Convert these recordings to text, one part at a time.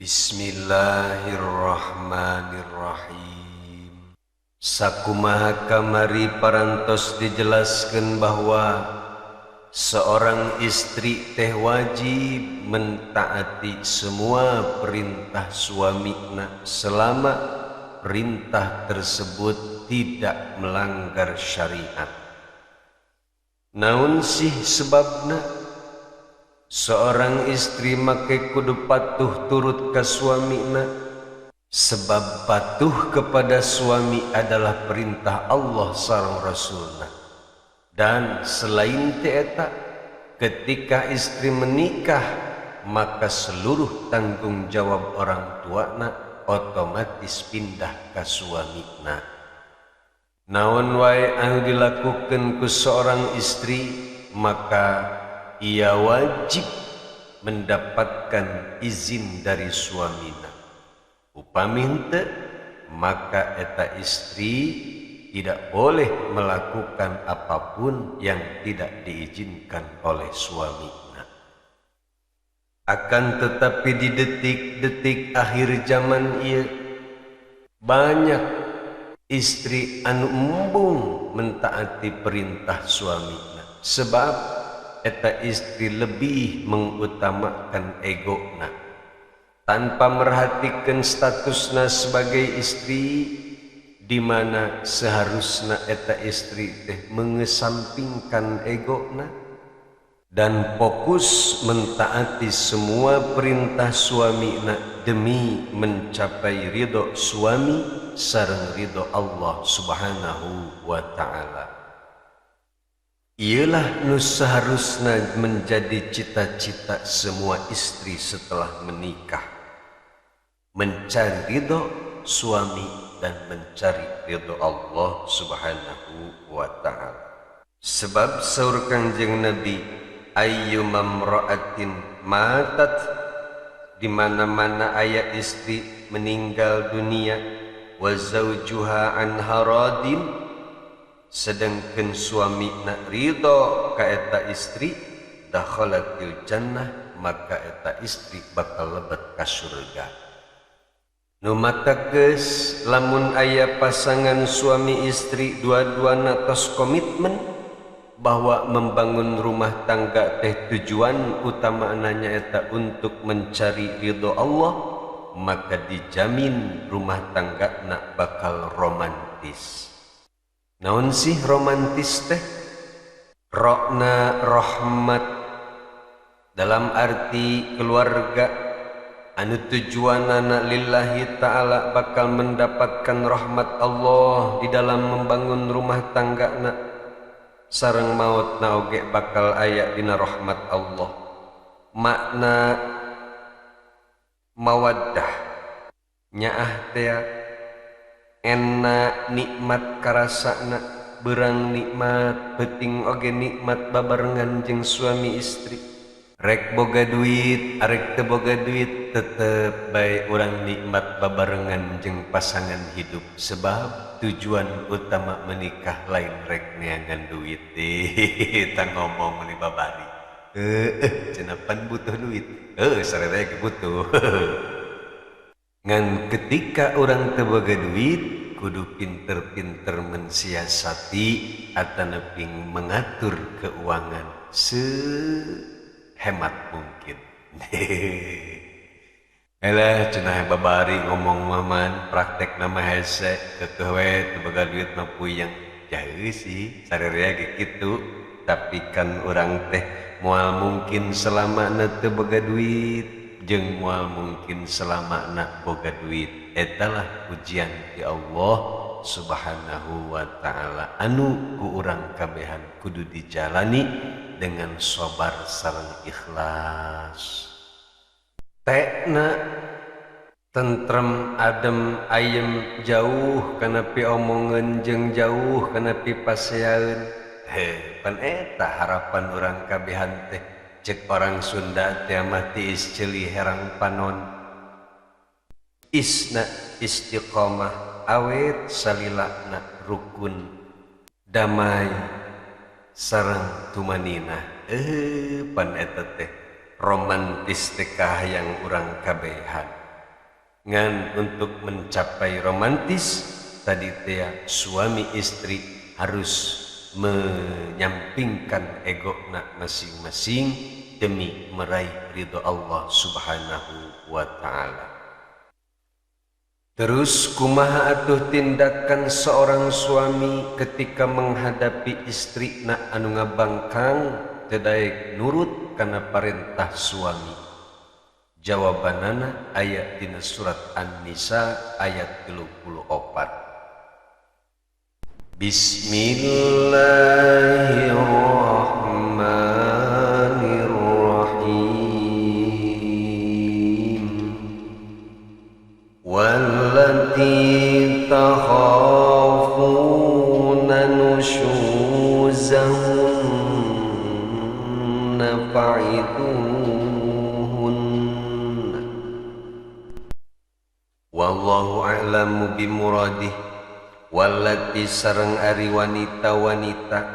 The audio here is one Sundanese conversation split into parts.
Bismillahirrahmanirrahim. Sakumaha kamari parantos dijelaskan bahwa seorang istri teh wajib mentaati semua perintah suamina selama perintah tersebut tidak melanggar syariat. Naon sih sebabna? Seorang istri make kudu patuh turut ke suamina, sebab patuh kepada suami adalah perintah Allah sareng Rasulna. Dan selain ti eta, ketika istri menikah, maka seluruh tanggung jawab orang tuana otomatis pindah ke suamina. Naon wae anu dilakukan ku seorang istri, maka ia wajib mendapatkan izin dari suamina. Upami henteu, maka eta istri tidak boleh melakukan apapun yang tidak diizinkan oleh suaminya. Akan tetapi di detik-detik akhir zaman ieu, banyak istri anu embung mentaati perintah suaminya, sebab eta istri lebih mengutamakan egona tanpa merhatikan statusna sebagai istri, di mana seharusnya eta istri teh mengesampingkan egona dan fokus mentaati semua perintah suamina demi mencapai ridho suami sareng ridho Allah Subhanahu wa Ta'ala. Ialah nu seharusnya menjadi cita-cita semua istri setelah menikah, mencari ridho suami dan mencari ridho Allah Subhanahu wa Ta'ala. Sebab saur Kangjeng Nabi, ayyuma imra'atin matat, di mana-mana aya istri meninggal dunia, wa zawjuha anha radin, sedangkan suami nak ridho ka eta istri, dakhalatil jannah, maka eta istri bakal lebet ka surga. Nu matak geus lamun aya pasangan suami istri dua-duana tos komitmen bahwa membangun rumah tangga teh tujuan utama nyaeta untuk mencari ridho Allah, maka dijamin rumah tangga nak bakal romantis. Naon sih romantis teh? Rokna rahmat, dalam arti keluarga anu tujuanana lillahi ta'ala bakal mendapatkan rahmat Allah di dalam membangun rumah tangga na, sareng maut na oge bakal aya dina rahmat Allah. Makna mawaddah nyaah teh enak nikmat karasana, berang nikmat peuting oge nikmat babarengan jeung suami istri. Rek boga duit arek teu boga duit tetep bae urang nikmat babarengan jeung pasangan hidup, sebab tujuan utama menikah lain rek neangan duit. Tah ngomong meuni babari, cenah pan butuh duit, sarere ge butuh. Ngan ketika urang teu boga duit, kudu pinter-pinter mensiasati atanapi mengatur keuangan sehemat mungkin. Elah cenah babari ngomong maman, praktek nama hese kekeh we teu boga duit mah puyeng. Jauh sih sarerea ge kitu, tapi kan urang teh moal mungkin selama teu boga duit jeung moal mungkin selama na boga duit. Etalah ujian ti Allah Subhanahu wa Ta'ala anu ku urang kabehan kudu dijalani dengan sabar sareng ikhlas. Tekna tentrem adem ayem, jauh kana piomongeun jeung jauh kana pipaseaeun. He, pan eta harapan urang kabehan teh. Cek orang Sunda teh mah tiis ceuli herang panon. Isna istiqomah awet salilana rukun damai sareng tumanina. Pan eta teh romantis teh kahayang urang kabehan. Ngan untuk mencapai romantis tadi teh suami istri harus menyampingkan ego nak masing-masing demi meraih ridho Allah Subhanahu wa taala. Terus kumaha atuh tindakan seorang suami ketika menghadapi istri na anu ngabangkang teu daek nurut kana parentah suami? Jawabanana aya dina surat An-Nisa ayat 34. Bismillahirrahmanirrahim. Wallati takhafuna nusyuzahunna fa'idhuhunna. Wallahu a'lamu bimuradih. Wallati sareng ari wanita-wanita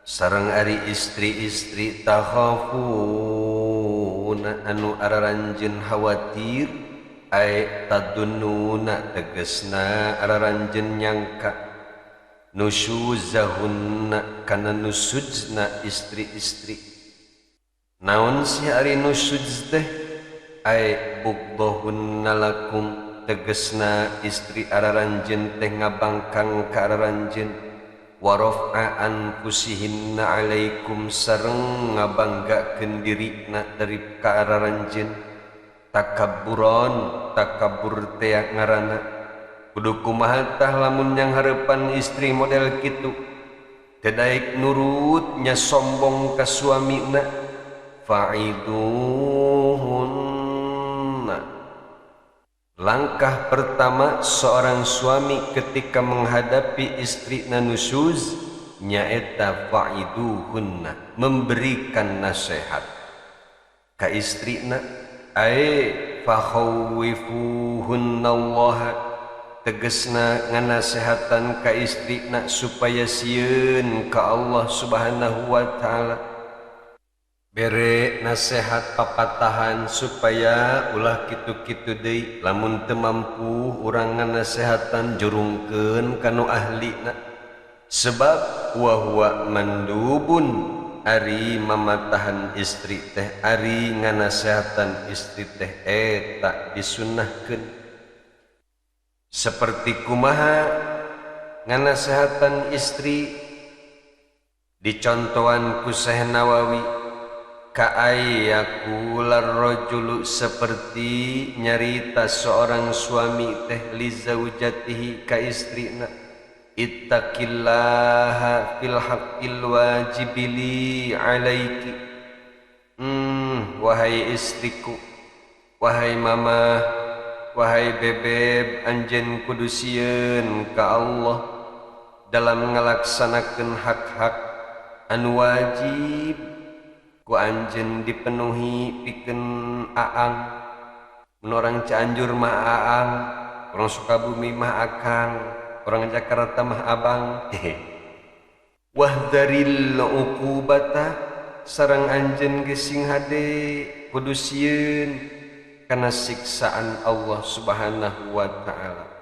sareng ari istri-istri takhafuna anu araranjeun khawatir ay tadununa tegesna araranjeun nyangka nusyuzahunna kana nusujna istri-istri. Naon sih ari nusyuz teh? Ay bugdahunna lakum tegesna istri araranjeun teh ngabangkang ka araranjeun wa raf'a anfusihinna alaikum sareng ngabanggakeun dirina dari ka araranjeun takabburon takabbur teh ngaranna. Kudu kumaha tah lamun yang hareupan istri model kitu teu daek nurut nya sombong ka suamina fa'iduhunna. Langkah pertama seorang suami ketika menghadapi istri nusyuz nyaeta fa'iduhunna, memberikan nasihat ka istrina ae fakhawwifuhunna Allah tegesna nganasehatan ka istrina supaya sieun ka Allah Subhanahu wa taala. Bere nasihat papatahan supaya ulah kitu-kitu deui lamun teu mampu urang nganasehatan jurungkeun ka nu ahlina sebab wa huwa mandubun ari mamatahan istri teh ari nganasehatan istri teh eta disunnahkeun. Seperti kumaha nganasehatan istri dicontohan ku Syekh Nawawi ka'ayyakular rajulu seperti nyarita seorang suami teh li zaujatihi ka istrina ittaqillaha fil haqqil wajibi li alaiki. Wahai istriku, wahai mama, wahai bebeb, anjeun kudu sieun ka Allah dalam ngalaksanakeun hak-hak anu wajib ku anjeun dipenuhi pikeun aang. Mun orang Cianjur mah aang, orang Sukabumi mah akang, orang Jakarta mah abang. Wahdharil uqubata sareng anjeun geus sing hade kudu sieun kana siksaan Allah Subhanahu wa taala.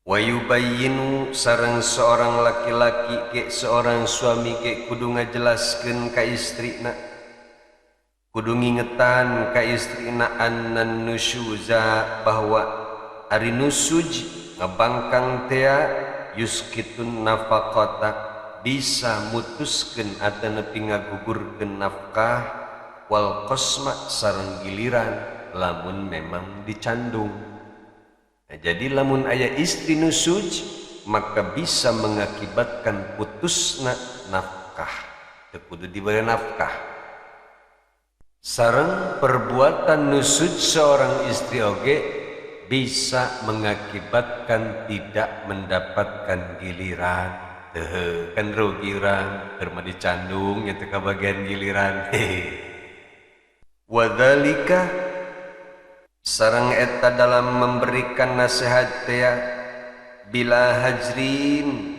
Wa yubayyinu sareng seorang laki-laki ke seorang suami ke kudu ngajelaskeun ka istrina, kudu ngingetan ka istrina annan nusyuza bahwa ari nusuj ngabangkang tea yuskitun nafaqata bisa mutuskeun atanapi ngagugurkeun nafkah wal qasma sareng giliran lamun memang dicandung. Nah, jadi lamun aya istri nusuj maka bisa mengakibatkan putusna nafkah, teu kudu diberi nafkah. Sareng perbuatan nusuj seorang istri oge bisa mengakibatkan tidak mendapatkan giliran. Teuh, kan rugi urang keur mah dicandung nya teu kabagian giliran. Wadzalika sareng eta dalam memberikan nasihat teh bila hajrin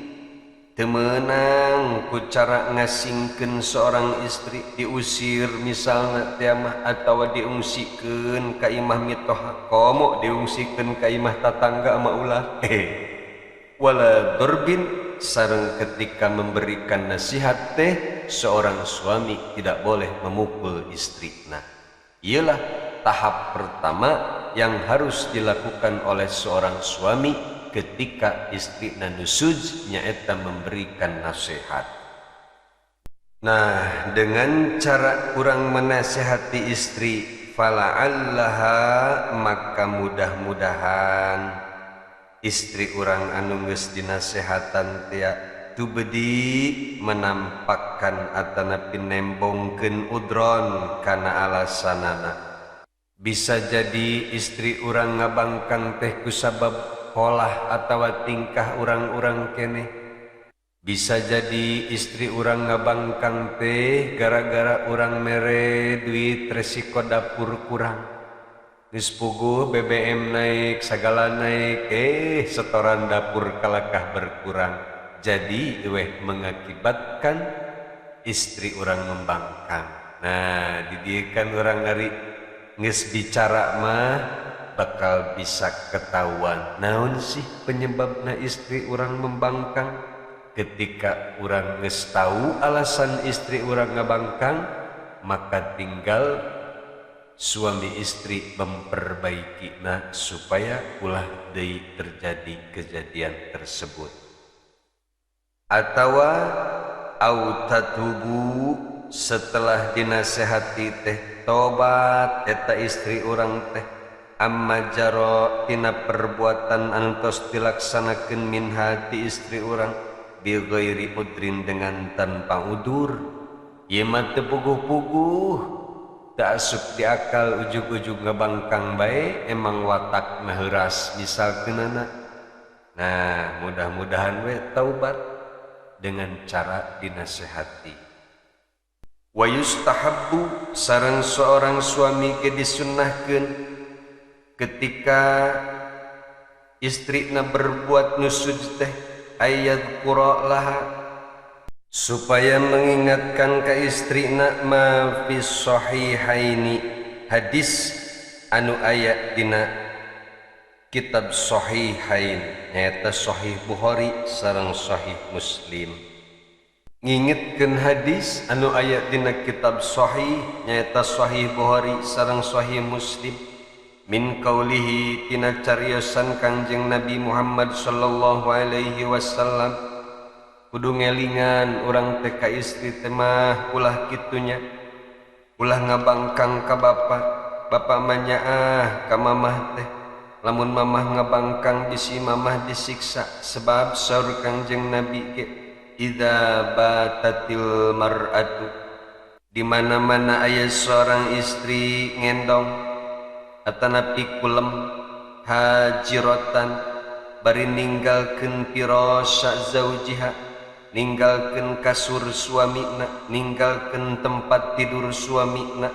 Teu meunang ku cara ngasingkeun seorang istri, diusir misalna teh mah atawa diungsikeun ka imah mitoha, komo diungsikeun ka imah tatangga mah ulah. Wala durbin, sareng ketika memberikan nasihat teh seorang suami tidak boleh memukul istrina. Ialah tahap pertama yang harus dilakukan oleh seorang suami ketika istrina nusyuz, nyaeta memberikan nasihat. Nah, dengan cara kurang menasehati istri, fala'allaha, maka mudah-mudahan istri urang anu geus dinasehatan teh tubdi, menampakkan atanapi nembongkeun udron kana alasanana. Bisa jadi istri urang ngabangkang teh kusabab polah atawa tingkah urang-urang keneh. Bisa jadi istri urang ngabangkang teh gara-gara urang mere duit resiko dapur kurang. Geus puguh BBM naik, segala naik, setoran dapur kalakah berkurang. Jadi weh mengakibatkan istri urang membangkang. Nah, didikan urang ari geus bicara mah bakal bisa ketahuan naon sih penyebabna istri urang membangkang. Ketika urang geus tahu alasan istri urang ngabangkang, maka tinggal suami istri memperbaiki nah supaya ulah deui terjadi kejadian tersebut. Atawa au tatubu, setelah dinasehati teh tobat eta istri urang teh, amma jaro, tina perbuatan anu tos dilaksanakeun, minha ti istri urang, bi ghairi udrin, dengan tanpa udur. Ieu mah teu puguh-puguh, teu asup di akal, ujug-ujug ngabangkang bae, emang watakna heuras misalkeunana. Nah, mudah-mudahan we taubat dengan cara dinasehati. Wa yustahabbu, sareng seorang suami ge disunnahkeun ketika istrina berbuat nusyuz teh, ayyadhkura laha, supaya mengingatkan ke istrina, ma fi sahihaini, hadis anu aya dina kitab Sahihain, nyaeta Sahih Bukhari sareng Sahih Muslim. Ngingetkeun hadis anu aya dina kitab Sahih, nyaeta Sahih Bukhari sareng Sahih Muslim, min qaulihi, tina cariosan Kangjeng Nabi Muhammad sallallahu alaihi wasallam. Kudu ngelingan urang teh ka istri teh mah, ulah kitunya, ulah ngabangkang ka bapa, bapa mah nyaah ka mamah teh, lamun mamah ngabangkang bisi mamah disiksa. Sebab saur Kangjeng Nabi ge, idza batatil mar'atu, di mana-mana aya seorang istri ngendong atanapi kulem, hajiratan, bari ninggalkeun, firasya zaujiha, ninggalkeun kasur suamina, ninggalkeun tempat tidur suamina,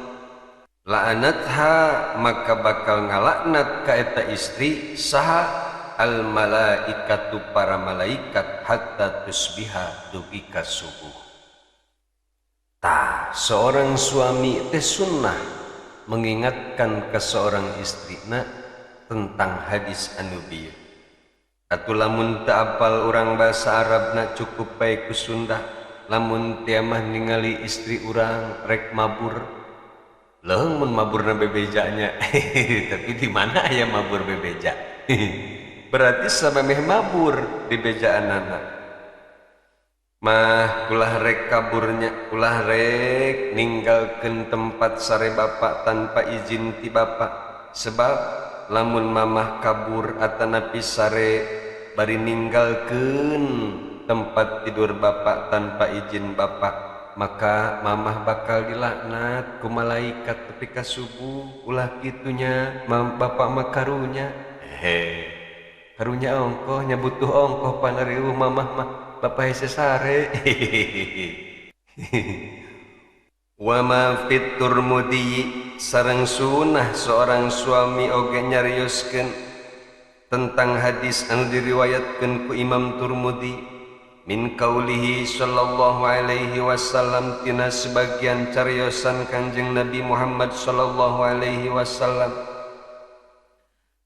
la'anatha, maka bakal ngalaknat ka eta istri saha al malaikatu, para malaikat, hatta tusbiha, dugi ka subuh. Tah, seorang suami teh sunnah mengingatkan ke seorang istrina tentang hadis anu bieu. Atuh lamun teu apal urang bahasa Arabna, cukup bae ku Sunda. Lamun tia mah ningali istri urang rek mabur, leuheung mun maburna bebejanya. Tapi di mana aya mabur bebeja? Berarti samemeh mabur di bejaanana. Mah, ulah rek kaburnya, ulah rek ninggalkeun tempat sare bapak tanpa izin ti bapak. Sebab lamun mamah kabur atanapi sare bari ninggalkeun tempat tidur bapak tanpa izin bapak, maka mamah bakal dilaknat ku malaikat tepi ka subuh. Ulah kitunya, bapak mah karunya. Hehe, karunya ongkoh nya, butuh ongkoh panariuh mamah mah, bapak hese sare. Wa ma fit Turmudi, sareng sunah seorang suami oge nyarioskeun tentang hadis anu diriwayatkeun ku Imam Turmudi. Min kaulihi sallallahu alaihi wasallam tina sebagian cariosan Kanjeng Nabi Muhammad sallallahu alaihi wasallam.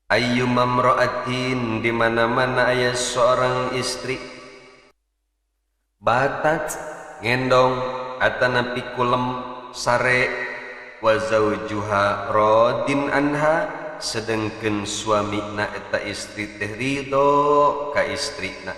Ayyuma imra'atin di mana-mana aya seorang istri batat ngendong atanapi kulem sare wa zaujuha radin anha sedengkeun suamina eta istri teh ridho ka istrina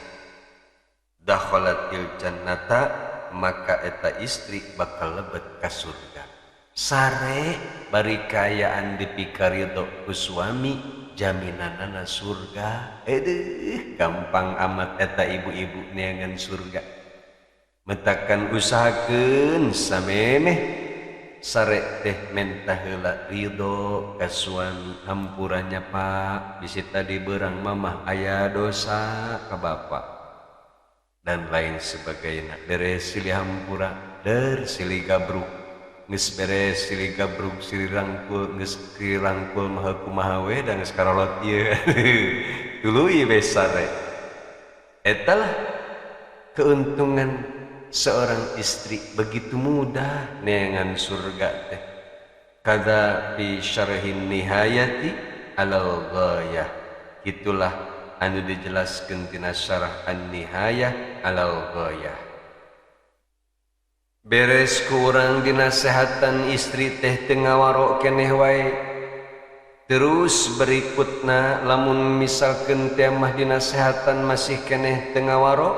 dakhalatil jannata maka eta istri bakal lebet ka surga. Sare bari kaayaan dipikaridho ku suami jaminanana surga. Edeh gampang amat eta ibu-ibu neangan surga. Metakan usahakeun samemeh sare teh mentah heula ridho ka suami, hampurannya Pak bisi tadi berang mamah aya dosa ka bapak dan lain sebagainya. Beres silih hampura der silih gabruk geus beres silih gabruk silih rangkul geus rangkul mah kumaha we da geus karolot ieu tuluy we sare. Eta lah keuntungan seorang istri begitu mudah neangan surga teh. Kada fi syarhin nihayati alal ghayah, itulah anu dijelaskeun tina syarah an-nihayah alal ghayah. Beres ku urang dinasehatan istri teh teu ngawaro keneh wae. Terus berikutna lamun misalkeun teh mah dinasehatan masih keneh teu ngawaro,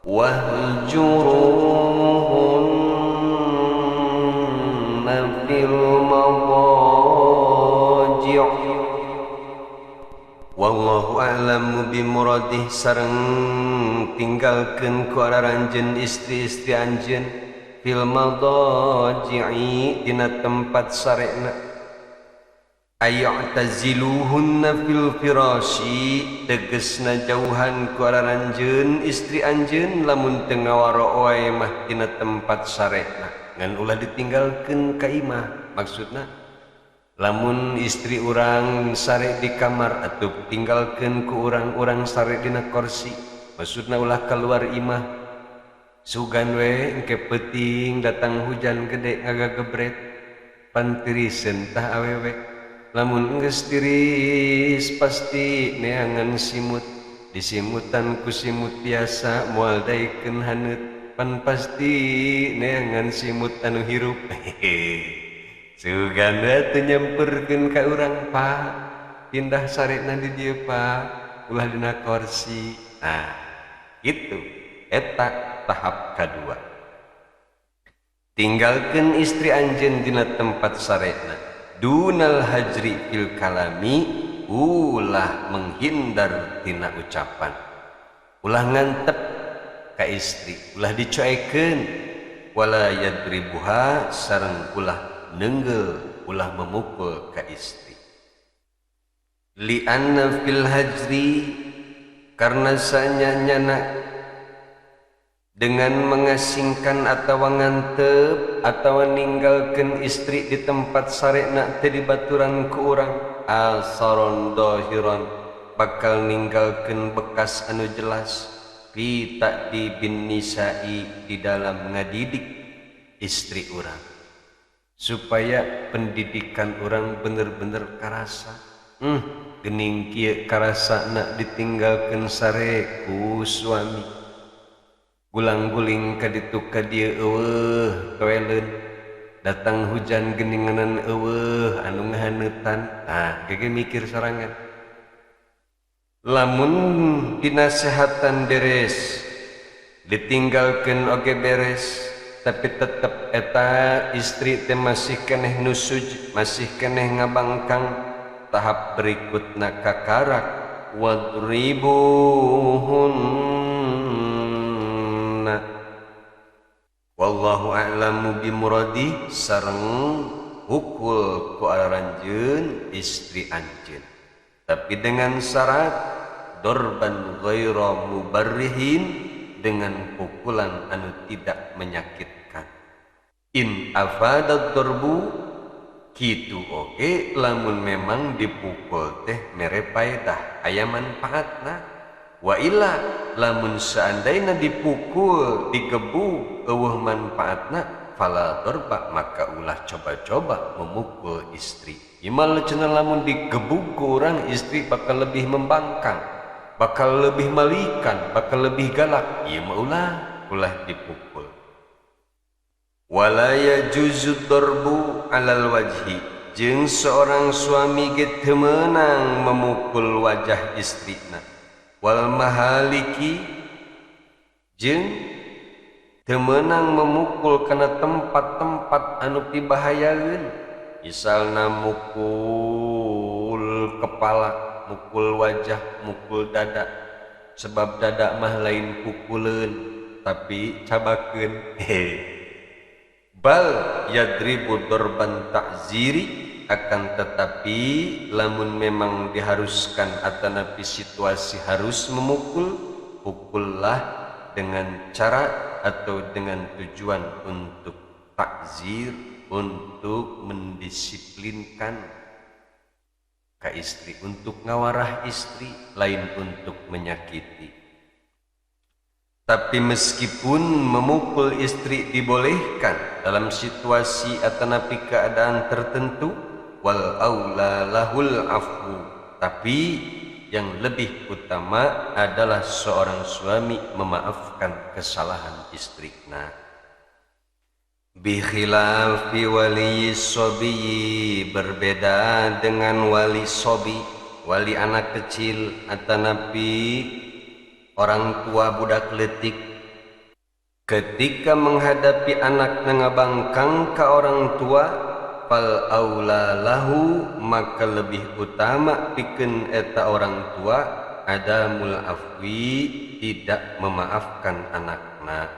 wahjuruhunna fil madaji'. Wallahu a'lamu bimuradih sareng tinggalkeun ku aranjeun istri-istri anjeun fil madaji'i dina tempat sarekna. Ay'taziluhunna fil firasyi tegesna jauhan ku aranjeun istri anjeun lamun teu ngawaro wae mah dina tempat sarekna, ngan ulah ditinggalkeun ka imah. Maksudna lamun istri urang sare di kamar atuh tinggalkeun ku urang-urang sare dina kursi, maksudna ulah keluar imah. Sugan we engke peuting datang hujan gede ngagagebret pantiriseun tah awewe. Lamun geus tiris pasti neangan simut, disimutan ku simut biasa moal daekeun haneut pan pasti neangan simut anu hirup. Suganda teu nyamperkeun ka urang Pak, pindah sarekna di dieu Pak, ulah dina kursi. Nah, gitu eta tahap kadua. Tinggalkeun istri anjeun dina tempat sarekna. Dunal hajri fil kalami, ulah menghindar tina ucapan. Ulah ngantep ka istri, ulah dicoekeun. Wala yadribuha sareng ulah nenggel, ulah memukul ka istri. Li'anna fil hajri karena sanyanyana dengan mengasingkan atau ngantep atau ninggalkeun istri di tempat sarekna teu dibaturan ku urang, asaron dohiron bakal ninggalkeun bekas anu jelas fi ta'dibin nisa'i di dalam ngadidik istri urang, supaya pendidikan orang bener-bener karasa. Gening kieu karasana ditinggalkeun sare ku suami, gulang-guling ka ditu ka dieu eueuh toeleun, datang hujan geninganan eueuh anu ngahaneutan. Tah gege mikir sorangan. Lamun dinasehatan beres, ditinggalkeun oge beres, tapi tetep eta istri teh masih keneh nusuj, masih keneh ngabangkang. Tahap berikutna kakarak wadribuhunna. Wallahu a'lamu bimuradi sareng pukul ku aranjeun istri anjeun, tapi dengan syarat dorban ghaira mubarrihin, dengan pukulan anu tidak menyakitkan. In afadat dorbu kitu oge lamun memang dipukul teh mere paedah aya manfaatna. Wa illa lamun seandainya dipukul digebuk eueuh manfaatna fala darba maka ulah coba-coba memukul istri. Imal cenah lamun digebuk ku urang istri bakal lebih membangkang, bakal lebih malikan, bakal lebih galak. Ieu mah ulah dipukul. Wala yajuzu darbu alal wajhi jeung seorang suami ge teu meunang memukul wajah istrina. Wal mahaliki jeung teu meunang memukul kana tempat-tempat anu pibahayaeun, misalna mukul kepala, mukul wajah, mukul dada. Sebab dada mah lain pukuleun tapi cabakeun. Bal yadribu darban ta'ziri, akan tetapi lamun memang diharuskan atanapi situasi harus memukul, pukullah dengan cara atau dengan tujuan untuk takzir, untuk mendisiplinkan ka istri, untuk ngawarah istri, lain untuk menyakiti. Tapi meskipun memukul istri dibolehkan dalam situasi atanapi keadaan tertentu, wal aula lahul afwu, tapi yang lebih utama adalah seorang suami memaafkan kesalahan istrina. Bi khilafi wali sobi, berbeda dengan wali sobi, wali anak kecil atanapi orang tua budak leutik. Ketika menghadapi anak ngabangkang ka orang tua, fal aula lahu maka lebih utama pikeun eta orang tua adamul afwi, tidak memaafkan anakna.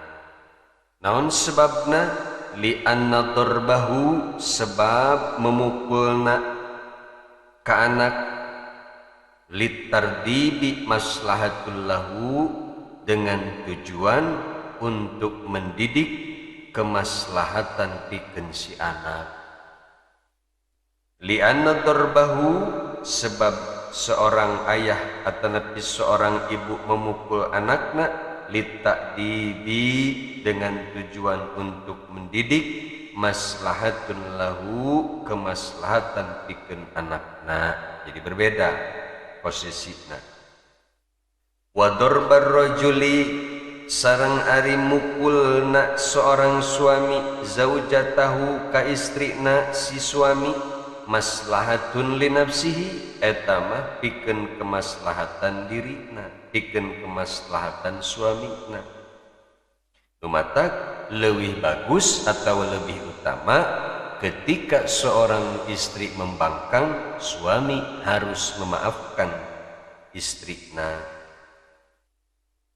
Naon sebabna? Li anna darbahu, sebab memukulna ka anak, litardibi maslahatul lahu, dengan tujuan untuk mendidik kemaslahatan pikeun si anak. Li'anna darbahu, sebab seorang ayah atanapi seorang ibu memukul anakna, litakdibi, dengan tujuan untuk mendidik maslahatun lahu, kemaslahatan pikeun anakna. Jadi berbeda posisina. Wa darbar rajuli, sareng ari mukulna seorang suami zaujatahu ka istrina si suami, maslahatun li nafsihi, eta mah pikeun kemaslahatan dirina, pikeun kemaslahatan suamina. Lumatak leuwih bagus atau lebih utama ketika seorang istri membangkang, suami harus memaafkan istrina.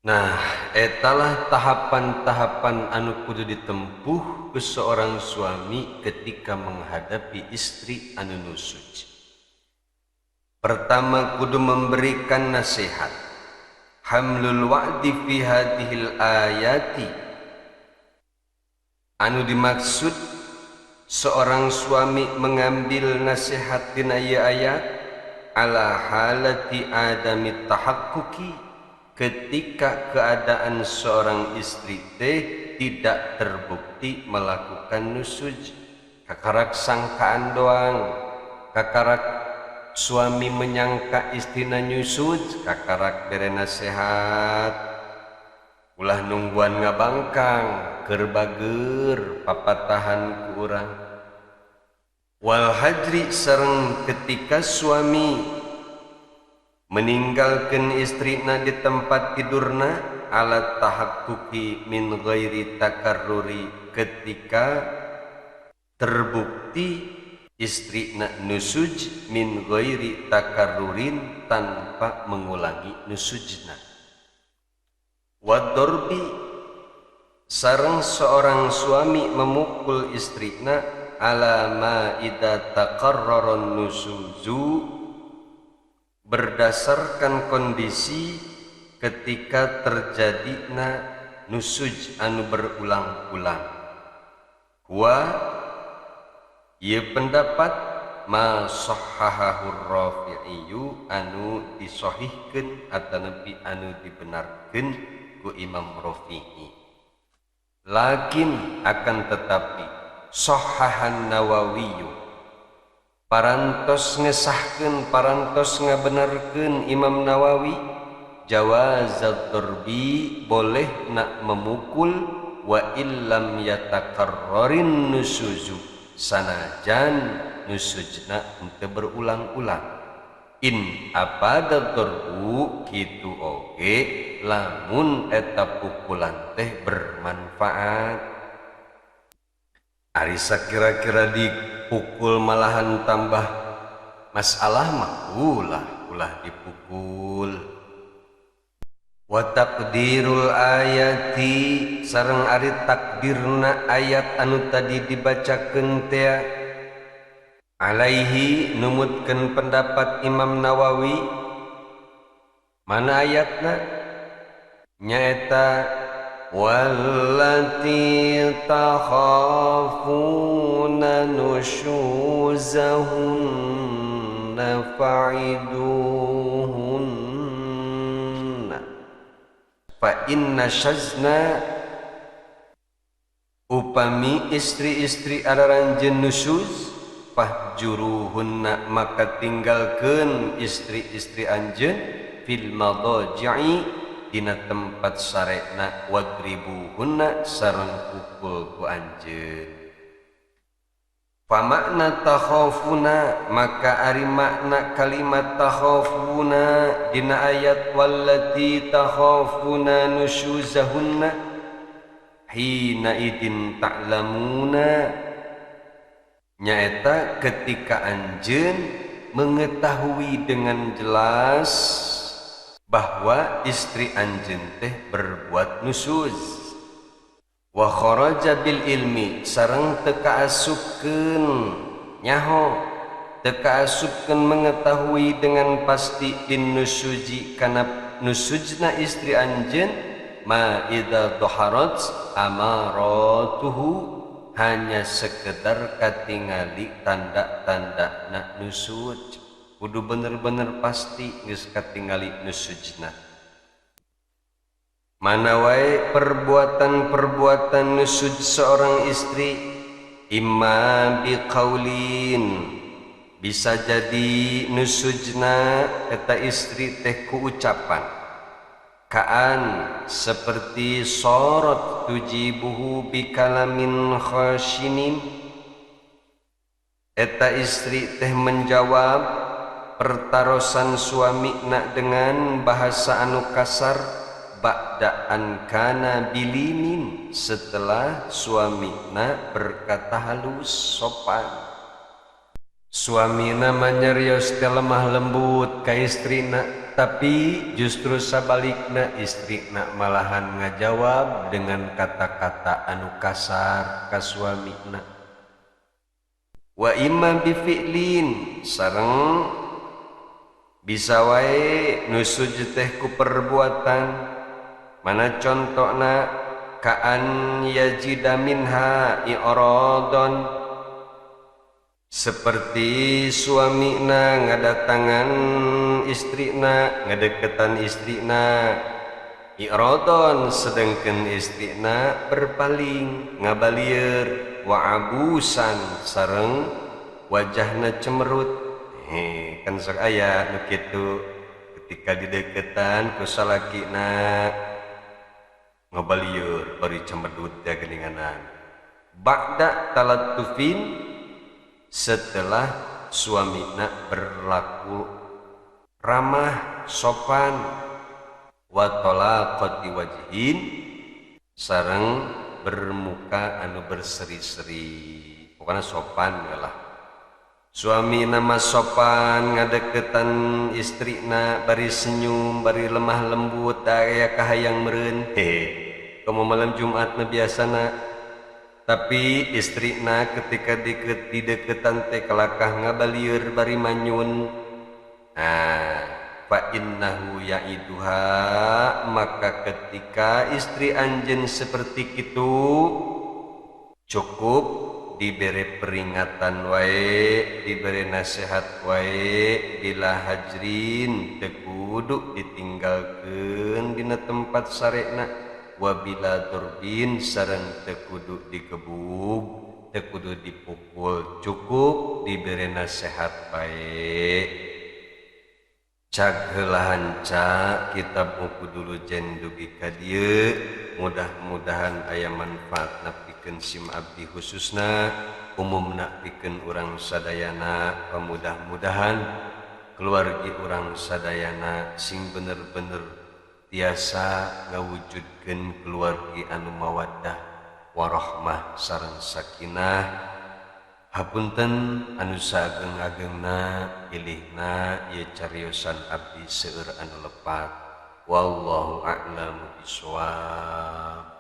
Nah, etalah tahapan-tahapan anu kudu ditempuh ke seorang suami ketika menghadapi istri anu nusyuz. Pertama, kudu memberikan nasihat. Hamlul wa'di fi hadhil ayati, anu dimaksud seorang suami mengambil nasihat dina ieu ayat ala halati adami tahaqquqi, ketika keadaan seorang istri teh tidak terbukti melakukan nusyuz, kakarak sangkaan doang, kakarak suami menyangka istrina nyusuz, kakarak bere nasihat, ulah nungguan ngabangkang, keur bager papatahan ku urang. Wal hajri, sareng ketika suami meninggalkan istrina di tempat tidurna, ala tahaqquqi min ghairi takarruri, ketika terbukti istrina nusyuz min ghairi takarrurin, tanpa mengulangi nusyuzna. Wa darbi, sareng seorang suami memukul istrina ala ma idza taqarrara nusyuzu, berdasarkan kondisi ketika terjadina nusyuz anu berulang-ulang. Wa ieu pendapat Ma sahhahahu Rafi'i anu disahihkeun atanapi anu dibenarkeun ku Imam Rafi'i. Lakin akan tetapi sahhahan Nawawi parantos ngesahkeun parantos ngabenarkeun Imam Nawawi jawazad darbi boleh nak memukul wa illam yatakarrarin nusuzu sanajan nusujna henteu berulang-ulang in abada darbu kitu oge lamun eta pukulan teh bermanfaat. Ari sakira-kira dipukul malahan tambah masalah mah ulah dipukul. Wa taqdirul ayati sareng ari takdirna ayat anu tadi dibacakeun teh alaihi numutkeun pendapat Imam Nawawi mana ayatna nyaeta wallati takhafuna nusyuzahunna fa'iduhunna fa inna syazna upami istri-istri araranjeun nusyuz fahjuruhunna maka tinggalkeun istri-istri anjeun fil madaji'i dina tempat sarekna wadribuhunna sareng pukul ku anjeun. Fa makna takhafuna maka ari makna kalimat takhafuna dina ayat wallati takhafuna nusyuzahunna hina idin ta'lamuna nyaeta ketika anjeun mengetahui dengan jelas bahwa istri anjeun teh berbuat nusuz wa kharaja bil ilmi sareng teu kaasupkeun nyaho teu kaasupkeun mengetahui dengan pasti din nusuji kana nusujna istri anjeun ma idza dhaharat amaratuhu hanya sekedar katingali tanda-tanda na nusuj kudu bener-bener pasti geus katingali nusujna. Mana wae perbuatan-perbuatan nusuj seorang istri imma biqaulin bisa jadi nusujna eta istri teh ku ucapan kaan seperti sorot tujibuhu bikalamin khashinin eta istri teh menjawab pertarosan suamina dengan bahasa anu kasar ba'da an kana bilinin setelah suamina berkata halus sopan. Suamina manyarios teh lemah lembut ka istrina tapi justru sabalikna istrina malahan ngajawab dengan kata-kata anu kasar ka suamina. Wa imma bi fi'lin sareng bisa wae nusuj teh ku perbuatan mana contona kaan yajida minha i'radon seperti suamina ngadatangan istrina ngadeketan istrina i'radon sedangkan istrina berpaling ngabalieur wa abusan sareng wajahna cemerut. Kan sok aya nu kitu ketika dideketan ku salakina ngabalieur bari cemedut ya geuninganan ba'da talattufin setelah suamina berlaku ramah sopan wa talaqati wajhin sareng bermuka anu berseri-seri pokoknya sopan lah. Suami nama sopan ngadeketan istrina bari senyum bari lemah lembut aya kahayang meureun hehe komo malam Jumat mah biasana tapi istrina ketika dideketan teh kalakah ngabalieur bari manyun. Nah fa innahu ya'iduha maka ketika istri anjeun seperti itu cukup Dibere peringatan wae, dibere nasihat wae, bila hajrin teu kudu ditinggalkeun dina tempat sarekna, wabila dhorbin sareng teu kudu digebug, teu kudu dipukul, cukup dibere nasihat bae. Cag heula hanca kitab buku dulu jen dugi ka dieu, mudah-mudahan aya manfaatna pikeun sim abdi khususna, umumna pikeun urang sadayana. Pamudah-mudahan keluargi urang sadayana sing bener-bener tiasa ngawujudkeun keluargi anu mawaddah warahmah sareng sakinah. Hapunten anu saageng-agengna, pilihna ieu cariosan abdi seueur anu lepat. Wallahu a'lamu bishawab.